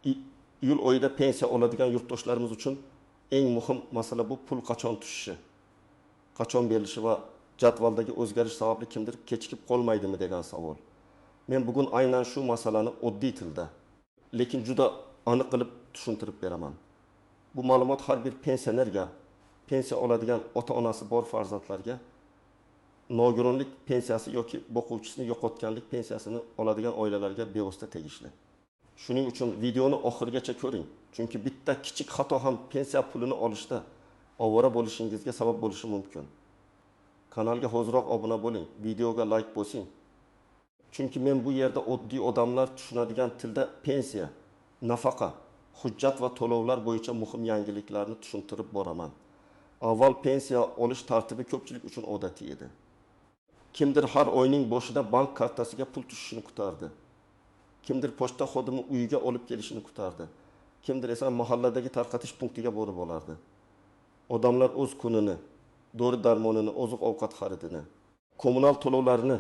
Iyul oyida pensiya oladigan yurtdoshlarimiz uchun eng muhim masala bu pul qachon tushishi, qachon berilishi va jadvaldagi o'zgarish sababli kimdir kechikib qolmaydimi degan savol. Men bugun aynan shu masalani oddiy tilda, lekin juda aniq qilib tushuntirib beraman. Bu ma'lumot har bir pensionerga, pensiya oladigan ota-onasi bor farzandlarga, nogironlik pensiyasi yoki boquvchisini yo'qotganlik pensiyasini oladigan oilalarga bevosita tegishli. Shuning uchun videoni oxirigacha ko'ring, chunki bitta kichik xato ham pensiya pulini olishda ovora bo'lishingizga sabab bo'lishi mumkin. Kanalga hoziroq obuna bo'ling, videoga like bosing. Chunki men bu yerda oddiy odamlar tushunadigan tilda pensiya, nafaqa, hujjat va to'lovlar bo'yicha muhim yangiliklarni tushuntirib boraman. Avval pensiya olish tartibi ko'pchilik uchun odatiy edi. Kimdir har oyning boshida bank kartasiga pul tushishini kutardi. Kimdir pochta xodimi uyiga olib kelishini kutardi. Kimdir esa mahalladagi tarqatish punktiga borib olardi. Odamlar o'z kunini, dori-darmonini, oziq-ovqat xaridini, kommunal to'lovlarini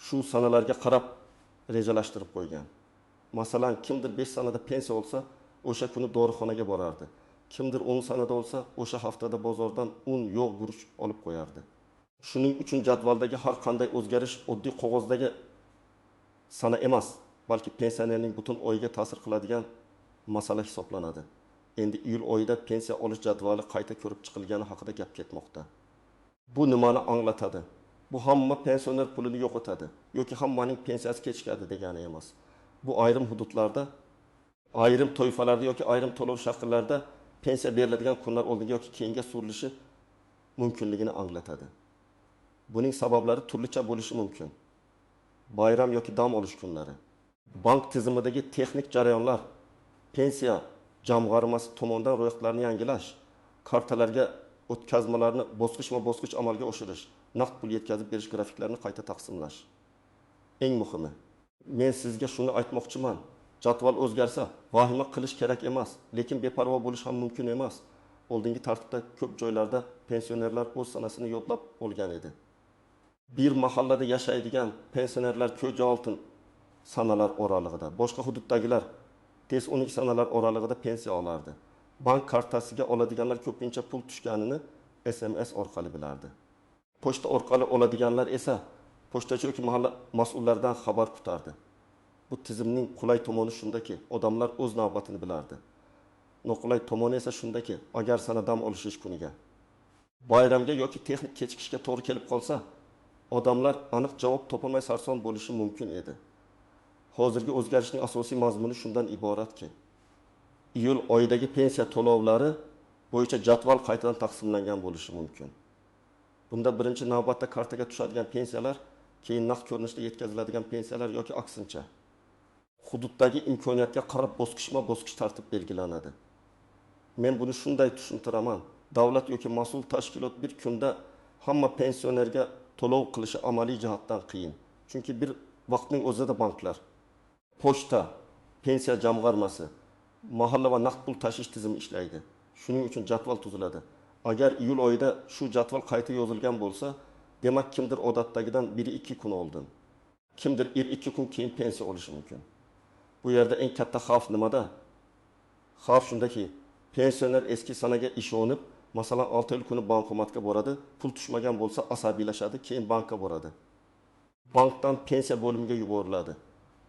shu sanalarga qarab rejalashtirib qo'ygan. Masalan, kimdir 5 sanada pensiya olsa, o'sha kuni dorixonaga borardi. Kimdir 10 sanada olsa, o'sha haftada bozordan un, yog', guruch olib qo'yardi. Shuning uchun jadvaldagi har qanday o'zgarish oddiy qog'ozdagi sana emas, balki pensionerning butun oyiga ta'sir qiladigan masala hisoblanadi. Endi iyul oyida pensiya olish jadvali qayta ko'rib chiqilgani haqida gap ketmoqda. Bu nimani anglatadi? Bu hamma pensioner pulini yo'qotadi yoki hammaning pensiyasi kechikadi degani emas. Bu ayrim hududlarda, ayrim toifalarda yoki ayrim to'lov shakllarida pensiya beriladigan kunlar oldinga yoki keyinga surilishi mumkinligini anglatadi. Buning sabablari turlicha bo'lishi mumkin. Bayram yoki dam olish kunlari, bank tizimidagi texnik jarayonlar, pensiya jamg'armasi tomonidan ro'yxatlarni yangilash, kartalarga o'tkazmalarni bosqichma-bosqich amalga oshirish, naqd pul yetkazib berish grafiklarini qayta taqsimlash. Eng muhimi, men sizga shuni aytmoqchiman. Jadval o'zgarsa, vahima qilish kerak emas, lekin beparvo bo'lish ham mumkin emas. Oldingi tartibda ko'p joylarda pensionerlar o'z sanasini yodlab olgan edi. Bir mahallada yashaydigan pensionerlar ko'cha oltin sanalar oralig'ida, boshqa hududdagilar tez 12 sanalar oralig'ida pensiya olardi. Bank kartasiga oladiganlar ko'pincha pul tushganini SMS orqali bilardi. Pochta orqali oladiganlar esa pochtachi yoki mahalla mas'ullaridan xabar kutardi. Bu tizimning qulay tomoni shundaki, odamlar o'z navbatini bilardi. Noqulay tomoni esa shundaki, agar sana dam olish kuniga, bayramga yoki texnik kechikishga to'g'ri kelib qolsa, odamlar aniq javob topolmay sarson bo'lishi mumkin edi. Hozirgi o'zgarishning asosiy mazmuni shundan iboratki, iyul oyidagi pensiya to'lovlari bo'yicha jadval qaytadan taqsimlangan bo'lishi mumkin. Bunda birinchi navbatda kartaga tushadigan pensiyalar, keyin naqd ko'rinishda yetkaziladigan pensiyalar yoki aksincha. Hududdagi imkoniyatga qarab bosqichma-bosqich tartib belgilanadi. Men buni shunday tushuntiraman. Davlat yoki mas'ul tashkilot bir kunda hamma pensionerga to'lov qilishi amaliy jihatdan qiyin. Chunki bir vaqtning o'zida banklar, pochta, pensiya jamg'armasi, mahalla va naqd pul tashish tizimi ishlaydi. Shuning uchun jadval tuziladi. Agar iyul oyida shu jadval qayta yozilgan bo'lsa, demak kimdir odatdagidan 1-2 kun oldin, kimdir 1-2 kun keyin pensiya olishi mumkin. Bu yerda eng katta xavf nimada? Xavf shundaki, pensioner eski sanaga ishonib, masalan 6 iyul kuni bankomatga boradi, pul tushmagan bo'lsa asabiylashadi, keyin bankka boradi. Bankdan pensiya bo'limiga yuboriladi.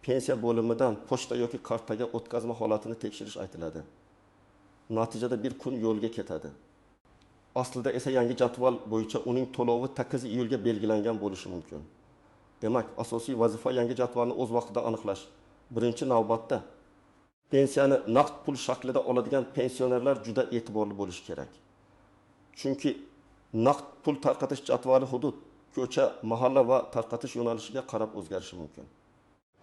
Pensiya bo'limidan pochta yoki kartaga o'tkazma holatini tekshirish aytiladi. Natijada bir kun yo'lga ketadi. Aslida esa yangi jadval bo'yicha uning to'lovi 8 iyulga belgilangan bo'lishi mumkin. Demak, asosiy vazifa yangi jadvalni o'z vaqtida aniqlash. Birinchi navbatda pensiyani naqd pul shaklida oladigan pensionerlar juda e'tiborli bo'lishi kerak. Chunki naqd pul tarqatish jadvali hudud, ko'cha, mahalla va tarqatish yo'nalishiga qarab o'zgarishi mumkin.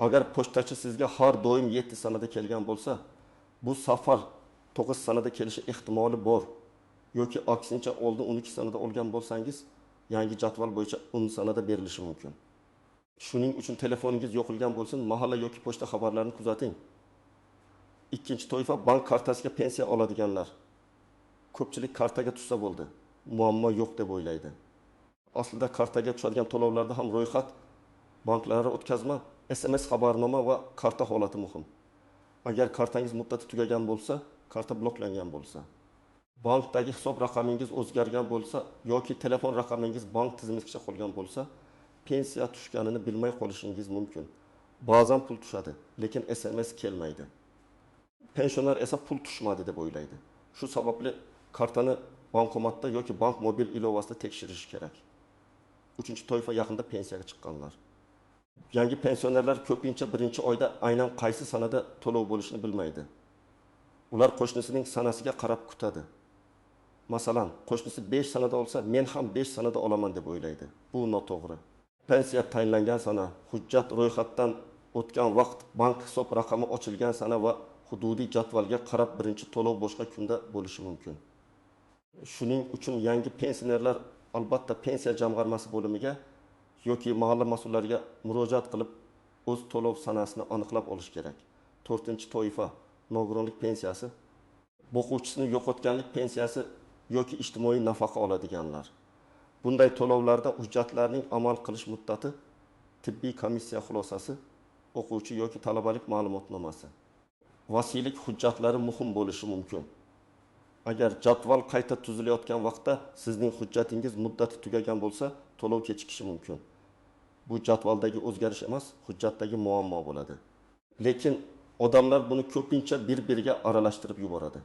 Agar pochtachi sizga har doim 7 sanada kelgan bo'lsa, bu safar 9 sanada kelishi ehtimoli bor. Yoki aksincha oldin 12 sanada olgan bo'lsangiz, yangi jadval bo'yicha 10 sanada berilishi mumkin. Shuning uchun telefoningiz yo'qilgan bo'lsin, mahalla yoki pochta xabarlarini kuzating. Ikkinchi toifa bank kartasiga pensiya oladiganlar. Ko'pchilik kartaga tushsa bo'ldi, muammo yo'q deb o'ylaydi. Aslida kartaga tushadigan to'lovlarda ham ro'yxat, banklararo o'tkazma, SMS xabarnoma va karta holati muhim. Agar kartangiz muddati tugagan bo'lsa, karta bloklangan bo'lsa, bankdagi hisob raqamingiz o'zgargan bo'lsa yoki telefon raqamingiz bank tizimigacha qolgan bo'lsa, pensiya tushganini bilmay qolishingiz mumkin. Ba'zan pul tushadi, lekin SMS kelmaydi. Pensioner esa pul tushmadi deb o'ylaydi. Shu sababli kartani bankomatda yoki bank mobil ilovasida tekshirish kerak. Uchinchi toifa yaqinda pensiyaga chiqqanlar. Yangi pensionerlar ko'pincha birinchi oyda aynan qaysi sanada to'lov bo'lishini bilmaydi. Ular qo'shnisining sanasiga qarab kutadi. Masalan, qo'shnisi 5 sanada olsa, men ham 5 sanada olaman deb o'ylaydi. Bu noto'g'ri. Pensiya tayinlangan sana, hujjat ro'yxatdan o'tgan vaqt, bank hisob raqami ochilgan sana va hududiy jadvalga qarab birinchi to'lov boshqa kunda bo'lishi mumkin. Shuning uchun yangi pensionerlar albatta pensiya jamg'armasi bo'limiga yoki mahalla mas'ullariga murojaat qilib, o'z to'lov sanasini aniqlab olish kerak. To'rtinchi toifa nogironlik pensiyasi, boquvchisini yo'qotganlik pensiyasi yoki ijtimoiy nafaqa oladiganlar. Bunday to'lovlarda hujjatlarning amal qilish muddati, tibbiy komissiya xulosasi, o'quvchi yoki talabalik ma'lumotnomasi, vasiylik hujjatlari muhim bo'lishi mumkin. Agar jadval qayta tuzilayotgan vaqtda sizning hujjatingiz muddati tugagan bo'lsa, to'lov kechikishi mumkin. Bu jadvaldagi o'zgarish emas, hujjatdagi muammo bo'ladi. Lekin odamlar buni ko'pincha bir-biriga aralashtirib yuboradi.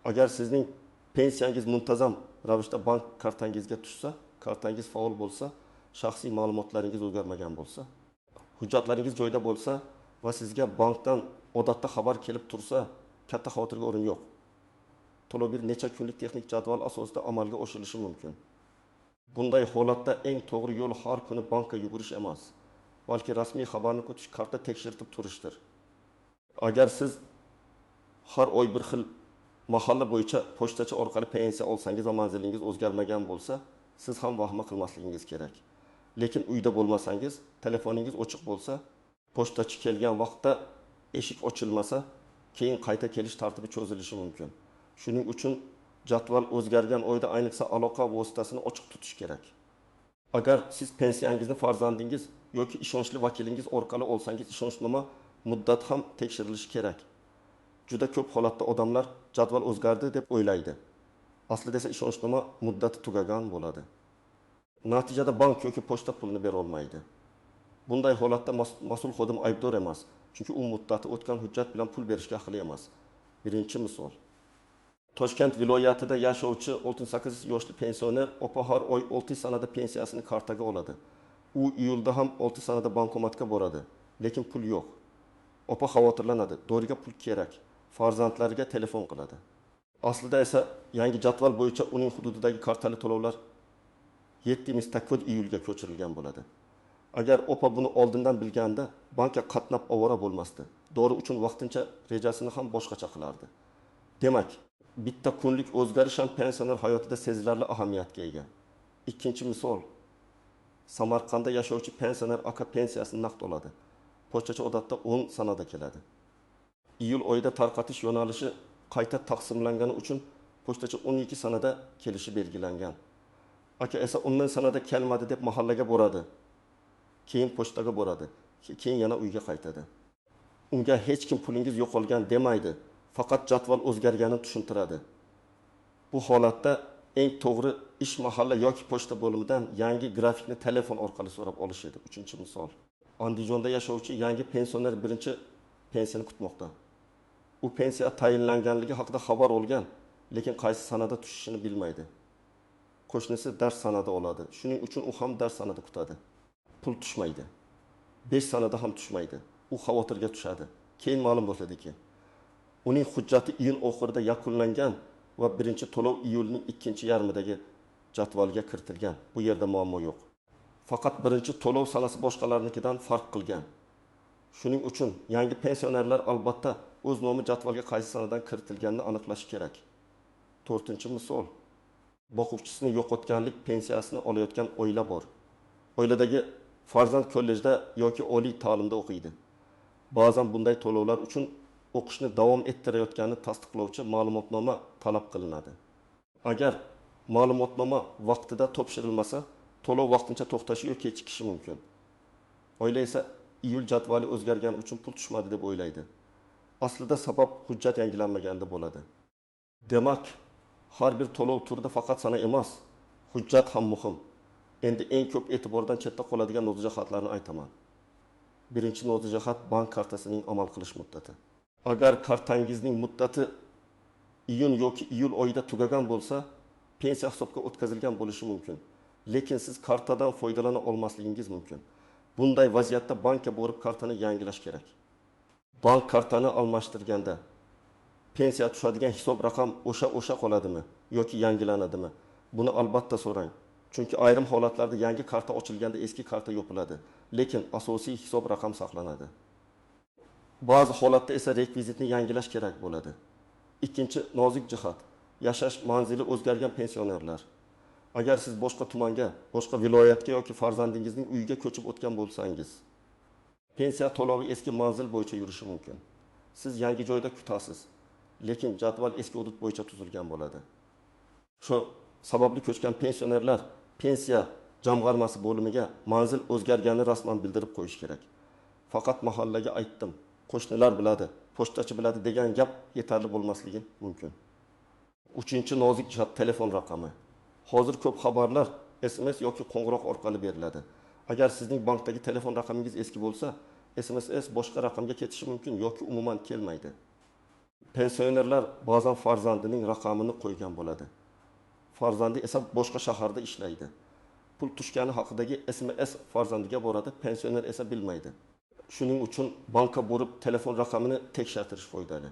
Agar sizning pensiyangiz muntazam ravishda bank kartangizga tushsa, kartangiz faol bo'lsa, shaxsiy ma'lumotlaringiz o'zgarmagan bo'lsa, hujjatlaringiz joyida bo'lsa va sizga bankdan odatda xabar kelib tursa, katta xavotirga o'rin yo'q. To'lov bir necha kunlik texnik jadval asosida amalga oshirilishi mumkin. Bunday holatda eng to'g'ri yo'l har kuni bankka yugurish emas, balki rasmiy xabarni kutish, karta tekshirtib turishdir. Agar siz har oy bir xil mahalla bo'yicha pochtachi orqali pensiya olsangiz va manzilingiz o'zgarmagan bo'lsa, siz ham vahima qilmasligingiz kerak. Lekin uyda bo'lmasangiz, telefoningiz ochiq bo'lsa, pochtachi kelgan vaqtda eshik ochilmasa, keyin qayta kelish tartibi cho'zilishi mumkin. Shuning uchun jadval o'zgargan oyda ayniqsa aloqa vositasini ochiq tutish kerak. Agar siz pensiyangizni farzandingiz yoki ishonchli vakilingiz orqali olsangiz, ishonchnoma muddat ham tekshirilishi kerak. Juda ko'p holatda odamlar jadval o'zgardi deb o'ylaydi. Aslida esa ishonchnoma muddati tugagan bo'ladi. Natijada bank yoki pochta pulni bera olmaydi. Bunday holatda mas'ul xodim aybdor emas, chunki u muddati o'tgan hujjat bilan pul berishga haqli emas. Birinchi misol. Toshkent viloyatida yashovchi 68 yoshli pensioner opa har oy 6 sanada pensiyasini kartaga oladi. U iyulda ham 6 sanada bankomatga boradi, lekin pul yo'q. Opa xavotirlanadi, doriga pul kerak. Farzandlariga telefon qiladi. Aslida esa yangi jadval bo'yicha uning hududidagi kartali to'lovlar 7-takod iyulga ko'chirilgan bo'ladi. Agar opa buni oldindan bilganda bankka qatnab ovora bo'lmasdi. Dori uchun vaqtincha rejasini ham boshqacha qilardi. Demak, bitta kunlik o'zgarish ham pensioner hayotida sezilarli ahamiyatga ega. Ikkinchi misol. Samarqandda yashovchi pensioner aka pensiyasini naqd oladi. Pochtachi odatda 10 sanada keladi. Iyul oyida tarqatish yo'nalishi qayta taqsimlangani uchun pochtachi 12 sanada kelishi belgilangan. Aka esa 10 sanada kelmadi deb mahallaga boradi. Keyin pochtaga boradi. Keyin yana uyga qaytadi. Unga hech kim pulingiz yo'qolgan demaydi. Faqat jadval o'zgarganini tushuntiradi. Bu holatda eng to'g'ri ish mahalla yoki pochta bo'limidan yangi grafikni telefon orqali so'rab olish edi. Uchinchi misol. Andijonda yashovchi yangi pensioner birinchi pensiyani kutmoqda. U pensiya tayinlanganligi haqida xabar olgan, lekin qaysi sanada tushishini bilmaydi. Qo'shnisi dars sanada oladi. Shuning uchun u ham dars sanada kutadi. Pul tushmaydi. 5 sanada ham tushmaydi. U xavotirga tushadi. Keyin ma'lum bo'ladiki, uning hujjati iyun oxirida yakunlangan va birinchi to'lov iyulning ikkinchi yarmidagi jadvalga kiritilgan. Bu yerda muammo yo'q. Faqat birinchi to'lov sanasi boshqalarnikidan farq qilgan. Shuning uchun yangi pensionerlar albatta o'z nomi jadvalga qaysi sanadan kiritilganini aniqlashi kerak. To'rtinchi misol. Boquvchisini yo'qotganlik pensiyasini olayotgan oila bor. Oiladagi farzand kollejda yoki oliy ta'limda o'qiydi. Ba'zan bunday to'lovlar uchun o'qishni davom ettirayotganini tasdiqlovchi ma'lumotnoma talab qilinadi. Agar ma'lumotnoma vaqtida topshirilmasa, to'lov vaqtincha to'xtashi yoki kechikishi mumkin. Oila esa iyul jadvali o'zgargani uchun pul tushmadi deb o'ylaydi. Aslida sabab hujjat yangilanmaganda bo'ladi. Demak, har bir to'lov turida faqat sana emas, hujjat ham muhim. Endi eng ko'p e'tibordan chetda qoladigan nozik jihatlarni aytaman. Birinchi nozik jihat bank kartasining amal qilish muddati. Agar kartangizning muddati iyun yoki iyul oyida tugagan bo'lsa, pensiya hisobga o'tkazilgan bo'lishi mumkin. Lekin siz kartadan foydalana olmasligingiz mumkin. Bunday vaziyatda bankka borib kartani yangilash kerak. Bank kartani almashtirganda pensiya tushadigan hisob raqam o'sha qoladimi yoki yangilanadimi? Buni albatta so'rang. Chunki ayrim holatlarda yangi karta ochilganda eski karta yopiladi, lekin asosiy hisob raqam saqlanadi. Ba'zi holatda esa rekvizitni yangilash kerak bo'ladi. Ikkinchi nozik jihat yashash manzili o'zgargan pensionerlar. Agar siz boshqa tumanga, boshqa viloyatga yoki farzandingizning uyiga ko'chib o'tgan bo'lsangiz, pensiya to'lovi eski manzil bo'yicha yurishi mumkin. Siz yangi joyda kutasiz, lekin jadval eski hudud bo'yicha tuzilgan bo'ladi. Shu sababli ko'chgan pensionerlar pensiya jamg'armasi bo'limiga manzil o'zgarganini rasman bildirib qo'yish kerak. Faqat mahallaga aytdim, qo'shnilar biladi, pochtachi biladi degan gap yetarli bo'lmasligi mumkin. Uchinchi nozik jihat telefon raqami. Hozir ko'p xabarlar SMS yoki qo'ng'iroq orqali beriladi. Agar sizning bankdagi telefon raqamingiz eski bo'lsa, SMS boshqa raqamga ketishi mumkin yoki umuman kelmaydi. Pensionerlar ba'zan farzandining raqamini qo'ygan bo'ladi. Farzandi esa boshqa shaharda ishlaydi. Pul tushgani haqidagi SMS farzandiga boradi, pensioner esa bilmaydi. Shuning uchun bankka borib telefon raqamini tekshirtirish foydali.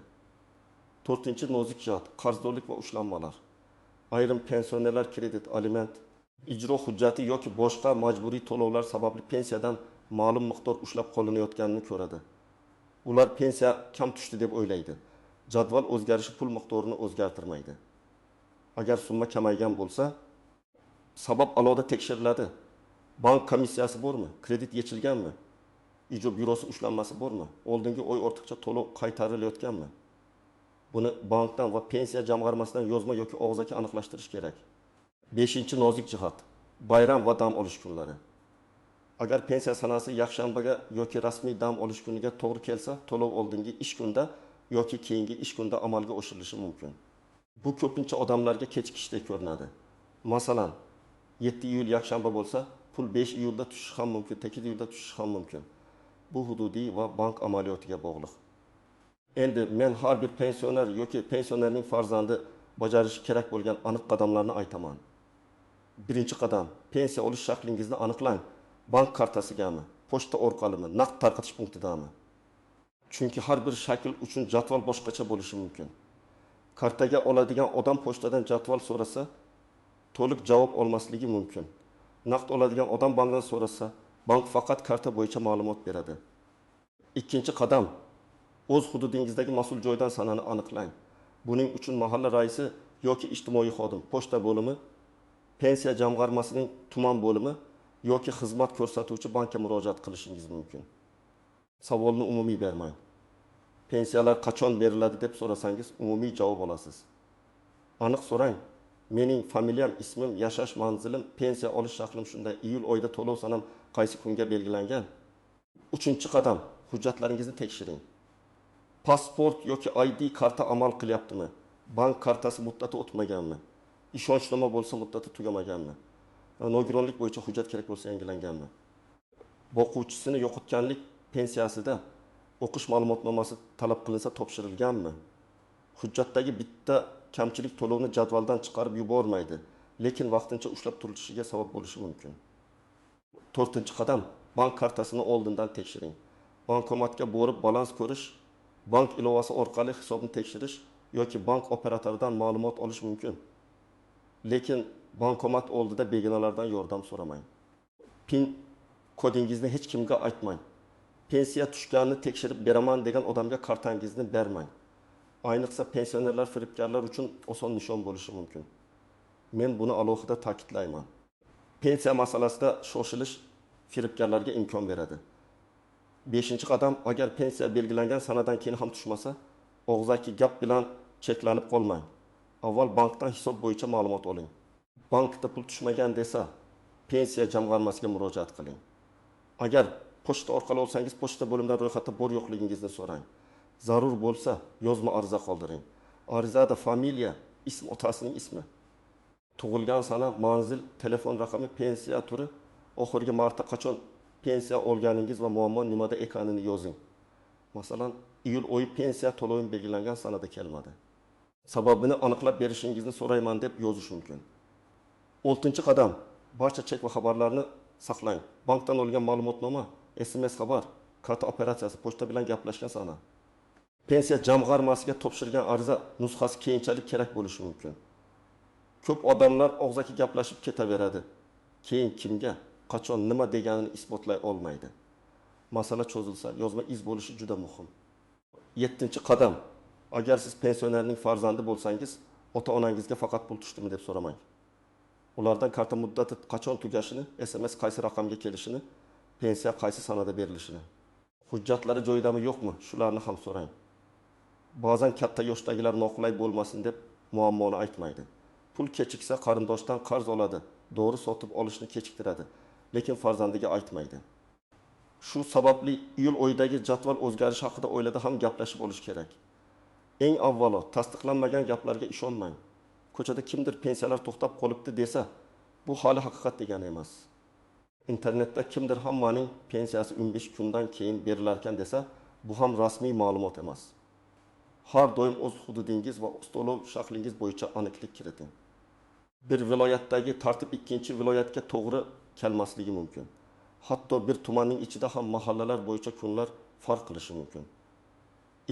To'rtinchi nozik jihat qarzdorlik va ushlanmalar. Ayrim pensionerlar kredit, aliment, ijro hujjati yoki boshqa majburiy to'lovlar sababli pensiyadan ma'lum miqdor ushlab qolinayotganini ko'radi. Ular pensiya kam tushdi deb o'ylaydi. Jadval o'zgarishi pul miqdorini o'zgartirmaydi. Agar summa kamaygan bo'lsa, sabab alohida tekshiriladi. Bank komissiyasi bormi? Kredit yechilganmi? Ijro byurosi ushlanmasi bormi? Oldingi oy ortiqcha to'lov qaytarilayotganmi? Buni bankdan va pensiya jamg'armasidan yozma yoki og'zaki aniqlashtirish kerak. Beshinchi nozik jihat bayram va dam olish kunlari. Agar pensiya sanasi yakshanbaga yoki rasmiy dam olish kuniga to'g'ri kelsa, to'lov oldingi ish kunda yoki keyingi ish kunda amalga oshirilishi mumkin. Bu ko'pincha odamlarga kechikishdek ko'rinadi. Masalan, 7 iyul yakshanba bo'lsa, pul 5 iyulda tushishi ham mumkin, 8 iyulda tushishi ham mumkin. Bu hududiy va bank amaliyotiga bog'liq. Endi men har bir pensioner yoki pensionerning farzandi bajarishi kerak bo'lgan aniq qadamlarni aytaman. Birinchi qadam pensiya olish shaklingizni aniqlang. Bank kartasigami, pochta orqalimi, naqd tarqatish punktidami? Chunki har bir shakl uchun jadval boshqacha bo'lishi mumkin. Kartaga oladigan odam pochtadan jadval so'rasa, to'liq javob olmasligi mumkin. Naqd oladigan odam bankdan so'rasa, bank faqat karta bo'yicha ma'lumot beradi. Ikkinchi qadam o'z hududingizdagi mas'ul joydan sanani aniqlang. Buning uchun mahalla raisi yoki ijtimoiy xodim, pochta bo'limi, pensiya jamg'armasining tuman bo'limi yoki xizmat ko'rsatuvchi bankka murojaat qilishingiz mumkin. Savolni umumiy bermang. Pensiyalar qachon beriladi deb so'rasangiz, umumiy javob olasiz. Aniq so'rang. Mening familiyam, ismim, yashash manzilim, pensiya olish shaklim shunday. Iyul oyida to'lov sanam qaysi kunga belgilangan? Uchinchi qadam hujjatlaringizni tekshiring. Pasport yoki ID karta amal qilyaptimi? Bank kartasi muddati o'tmaganmi? Ishonchnoma bo'lsa muddati tugamaganmi? Nogironlik bo'yicha hujjat kerak bo'lsa yangilanganmi? Boquvchisini yo'qotganlik pensiyasida o'qish ma'lumotnomasi talab qilinsa topshirilganmi? Hujjatdagi bitta kamchilik to'lovni jadvaldan chiqarib yubormaydi, lekin vaqtincha ushlab turilishiga sabab bo'lishi mumkin. To'rtinchi qadam bank kartasini oldindan tekshiring. Bankomatga borib balans ko'rish, bank ilovasi orqali hisobni tekshirish yoki bank operatoridan ma'lumot olish mumkin. Lekin bankomat oldida begonalardan yordam so'ramang. PIN kodingizni hech kimga aytmang. Pensiya tushganini tekshirib beraman degan odamga kartangizni bermang. Ayniqsa pensionerlar firibgarlar uchun oson nishon bo'lishi mumkin. Men buni alohida ta'kidlayman. Pensiya masalasida shoshilish firibgarlarga imkon beradi. Beshinchi qadam agar pensiya belgilangan sanadan keyin ham tushmasa, og'zaki gap bilan cheklanib qolmang. Avval bankdan hisob bo'yicha ma'lumot oling. Bankda pul tushmagan desa, pensiya jamg'armasiga murojaat qiling. Agar pochta orqali olsangiz, pochta bo'limidan ro'yxatda bor yo'qligingizni so'rang. Zarur bo'lsa, yozma ariza qoldiring. Arizada familiya, ism, otasining ismi, tug'ilgan sana, manzil, telefon raqami, pensiya turi, oxirgi marta qachon pensiya olganingiz va muammo nimada ekanini yozing. Masalan, iyul oyi pensiya to'lovim belgilangan sanada kelmadi. Sababini aniqlab berishingizni so'rayman deb yozish mumkin. Oltinchi qadam: barcha chek va xabarlarni saqlang. Bankdan olingan ma'lumotnoma, SMS xabar, karta operatsiyasi, pochta bilan gaplashgan sana. Pensiya jamg'armasiga topshirgan ariza nusxasi keyinchalik kerak bo'lishi mumkin. Ko'p odamlar og'zaki gaplashib ketaveradi. Keyin kimga, qachon, nima deganini isbotlay olmaydi. Masala cho'zilsa, yozma iz bo'lishi juda muhim. Yettinchi qadam: agar siz pensionerning farzandi bo'lsangiz, ota onangizga faqat pul tushdimi deb so'ramang. Ulardan karta muddati qachon tugashini, SMS qaysi raqamga kelishini, pensiya qaysi sanada berilishini, hujjatlari joyidami yo'qmi, shularni ham so'rang. Ba'zan katta yoshdagilar noqulay bo'lmasin deb muammoni aytmaydi. Pul kechiksa, qarindoshdan qarz oladi, dori sotib olishni kechiktiradi, lekin farzandiga aytmaydi. Shu sababli iyul oyidagi jadval o'zgarishi haqida oilada ham gaplashib olish kerak. Eng avvalo, tasdiqlanmagan gaplarga ishonmang. Ko'chada kimdir pensiyalar to'xtab qolibdi desa, bu hali haqiqat degani emas. Internetda kimdir hammaning pensiyasi 15 kundan keyin berilarkan desa, bu ham rasmiy ma'lumot emas. Har doim o'z hududingiz va to'lov shaklingiz bo'yicha aniqlik kiriting. Bir viloyatdagi tartib ikkinchi viloyatga to'g'ri kelmasligi mumkin. Hatto bir tumanning ichida ham mahallalar bo'yicha kunlar farq qilishi mumkin.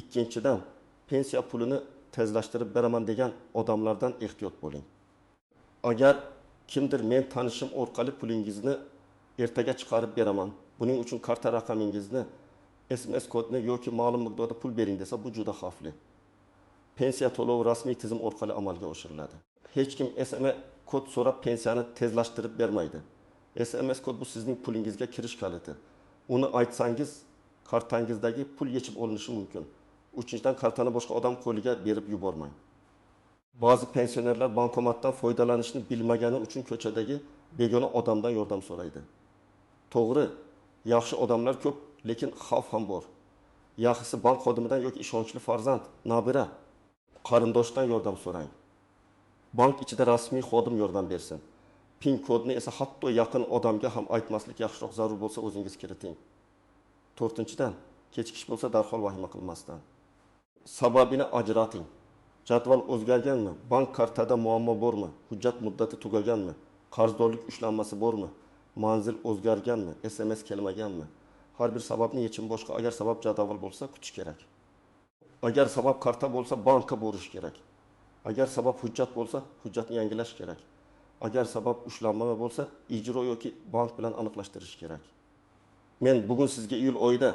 Ikkinchidan, pensiya pulini tezlashtirib beraman degan odamlardan ehtiyot bo'ling. Agar kimdir men tanishim orqali pulingizni ertaga chiqarib beraman, buning uchun karta raqamingizni, SMS kodni yoki ma'lum miqdorda pul bering desa, bu juda xavfli. Pensiya to'lovi rasmiy tizim orqali amalga oshiriladi. Hech kim SMS kod so'rab pensiyani tezlashtirib bermaydi. SMS kod bu sizning pulingizga kirish kaliti. Uni aytsangiz, kartangizdagi pul yechib olinishi mumkin. Uchinchidan, kartani boshqa odam qo'liga berib yubormang. Ba'zi pensionerlar bankomatdan foydalanishni bilmagani uchun ko'chadagi begona odamdan yordam so'raydi. To'g'ri, yaxshi odamlar ko'p, lekin xavf ham bor. Yaxshisi bank xodimidan yoki ishonchli farzand, nabira, qarindoshdan yordam so'rang. Bank ichida rasmiy xodim yordam bersin. PIN kodni esa hatto yaqin odamga ham aytmaslik yaxshiroq, zarur bo'lsa o'zingiz kiriting. To'rtinchidan, kechikish bo'lsa darhol vahima qilmasdan sababini ajrating. Jadval o'zgarganmi? Bank kartada muammo bormi? Hujjat muddati tugaganmi? Qarzdorlik ushlanmasi bormi? Manzil o'zgarganmi? SMS kelmaganmi? Har bir sababning yechimi boshqa. Agar sabab jadval bo'lsa, kutish kerak. Agar sabab karta bo'lsa, bankka borish kerak. Agar sabab hujjat bo'lsa, hujjatni yangilash kerak. Agar sabab ushlanma bo'lsa, ijro yoki bank bilan aniqlashtirish kerak. Men bugun sizga iyul oyida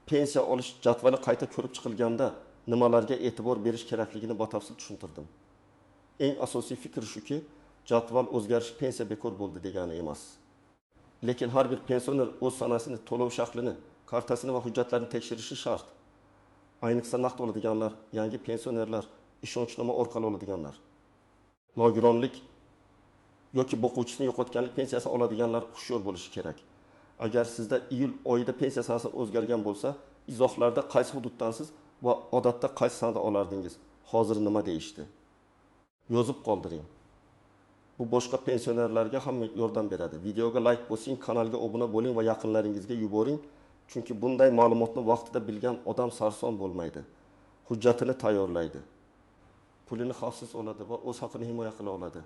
pensiya olish jadvali qayta ko'rib chiqilganda nimalarga e'tibor berish kerakligini batafsil tushuntirdim. Eng asosiy fikr shuki, jadval o'zgarishi pensiya bekor bo'ldi degani emas. Lekin har bir pensioner o'z sanasini, to'lov shaklini, kartasini va hujjatlarini tekshirishi shart. Ayniqsa naqd oladiganlar, yangi pensionerlar, ishonchnoma orqali oladiganlar. Nogironlik yoki boquvchisini yo'qotganlik pensiyasi oladiganlar hushyor bo'lishi kerak. Agar sizda iyul oyida pensiya sanasi o'zgargan bo'lsa, izohlarda qaysi hududdansiz va odatda qaysi sanada olardingiz, hozir nima deyishdi, yozib qoldiring. Bu boshqa pensionerlarga ham yordam beradi. Videoga like bosing, kanalga obuna bo'ling va yaqinlaringizga yuboring. Chunki bunday ma'lumotni vaqtida bilgan odam sarson bo'lmaydi. Hujjatini tayyorlaydi. Pulini xavfsiz oladi va o'z haqini himoya qila oladi.